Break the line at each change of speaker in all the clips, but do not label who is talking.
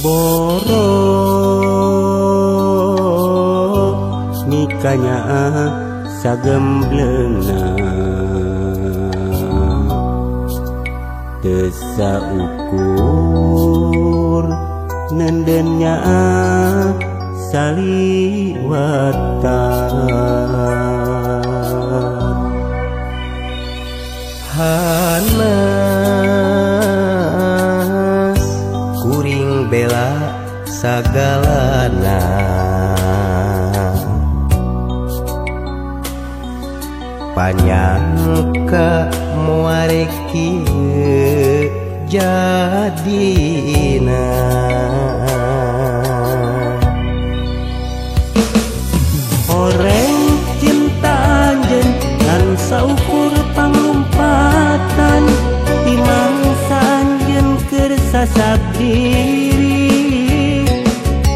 Boro nikanya sagembleuna teu saukur nendennya saliwatan.
Hanas kuring bela sagalana, panyangka muare kieu jadina.
Oreng cinta anjeun ngan saukur panglumpatan, timangsa anjeun keur sasab diri.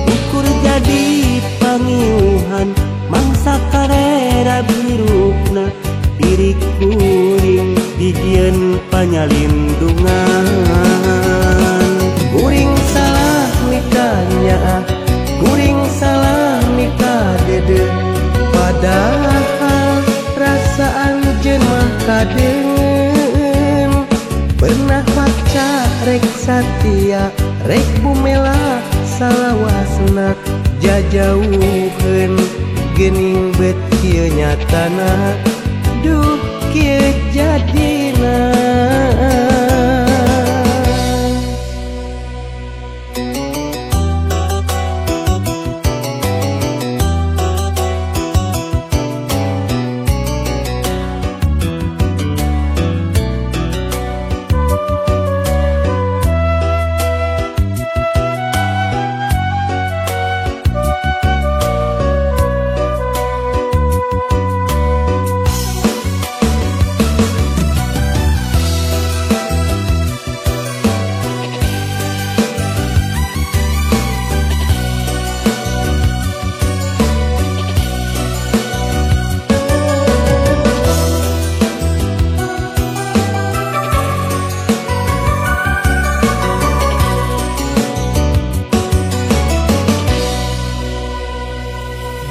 Ukur jadi pangiuhan mangsa karera birukna, diri kuring dijieun panyalindungan.
Kuring salah mikanya, kuring salah mika dede, padahal rasa anjeun mah kadeungeun. Pernah maca rek satia rek bumela salawasna, jajauheun geuning bet kieu nyatana, duh kieu jadina.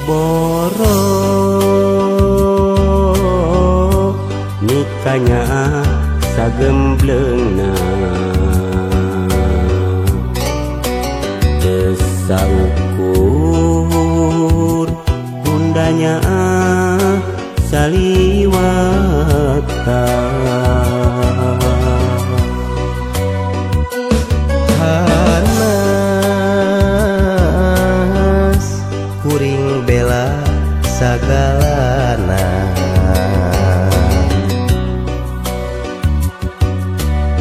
Boro nikanya sagembleuna teu saukur bundanya saliwatan.
Hanas kuring bela sagalana,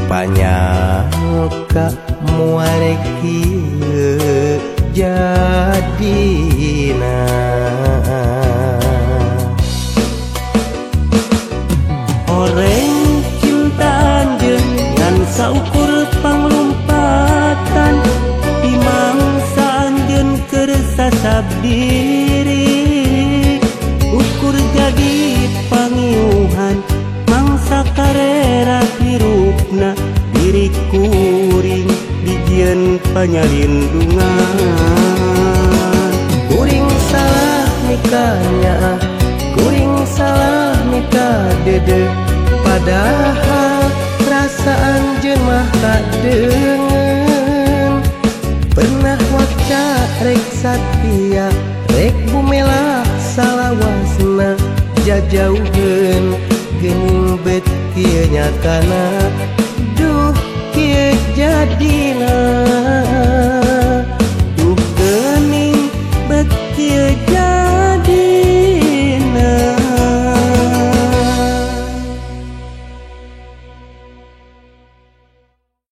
panyangka muare kieu jadina.
Oreng cinta anjeun ngan saukur panglumpatan, timangsa anjeun keur sasab diri. Ukur jadi pangiuhan mangsa karera hirupna, diri kuring dijieun panyalindungan.
Kuring salah mikanya, kuring salah mika dede, padahal rasa anjeun mah kadeungeun. Pernah waca rek satia rek bumela salawasna, jajauheun geuning bet kieu nyatana,